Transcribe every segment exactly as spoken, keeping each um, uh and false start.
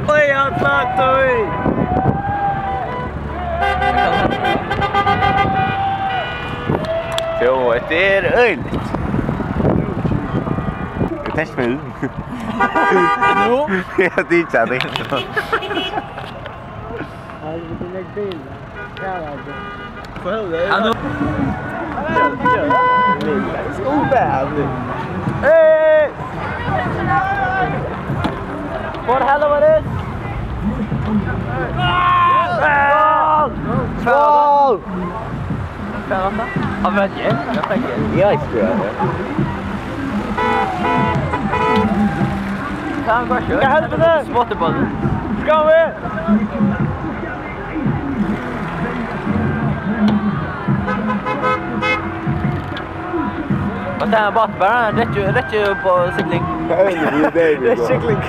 Oj, hann slapp í. Jú, hetta er øgiligt. Test við. Nú? Ja, tað er ikki tað. Helviti, legg bilen. Her er tað. Hvat er tað? Ja, nú. Skál, maður. Hey! What the hell was this? Skál! Skál! Hvat er tað? Hann veit ikki. Hann veit ikki. Ja, ikki tað. Tað er gott, ja. Hvat heldur tú? Smátt bara. Skál við! Hvat er tað, bátur bara? Rætt, rætt upp á sigling. Ja, det er det, det er det. Rætt sigling.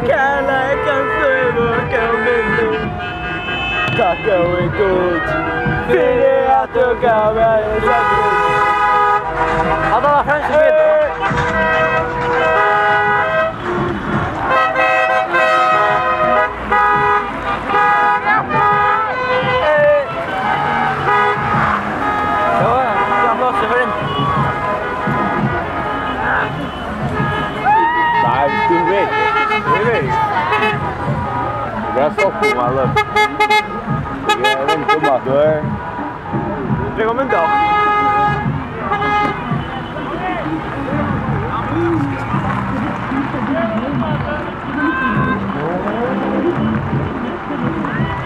Kærleikan søgur, góð minni. Takk og Gud fyri at tú gav mær ein sannleik. Hatta var franskur film. Hey. Jú, jú, jú, blásur fyri inn. Nei, tú veit. Tú veit. Vær so god, Malle. Eg eri ein dummatur. Dreg ein mynd av.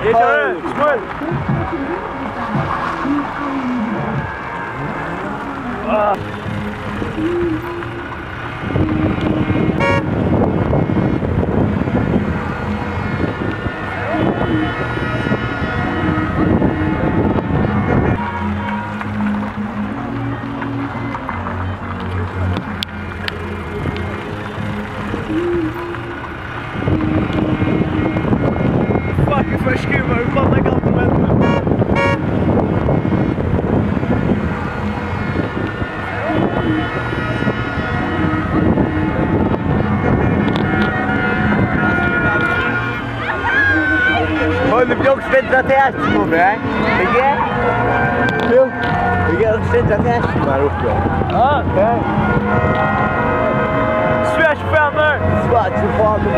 Eg koyri, smíl. Fuck, eg fái skrivað í banna galdu menn. Hold, vit bjógv spindra tætt, nú, nei? Ikki? Jú. Vit bjógv spindra tætt, var uppi. Ja, ok. Svært spennandi. Svært spennandi.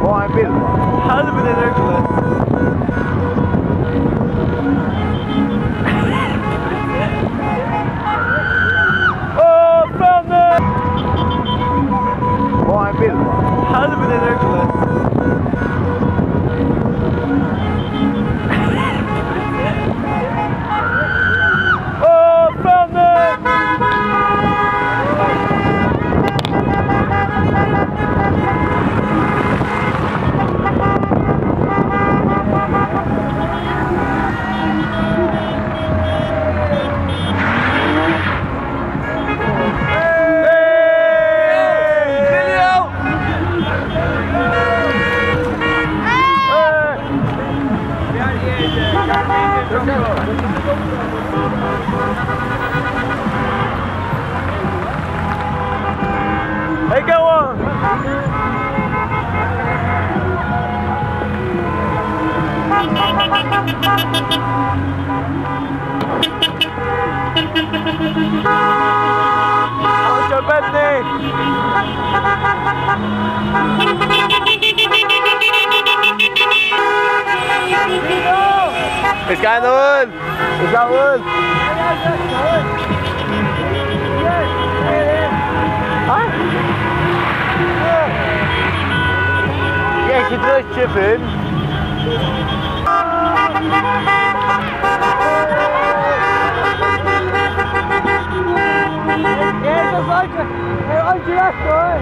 Fá ein bil, maður. Helviti, tað er rugl. Á, Fanny! Fá ein bil, maður. Helviti, tað er rugl. Á, Fanny! Hey, góða! Halda, Benni! Skal null! Skal null! Eg eri ikki drukkin fyrr. Eg eri so sorgin. Eg eri ikki røkkur.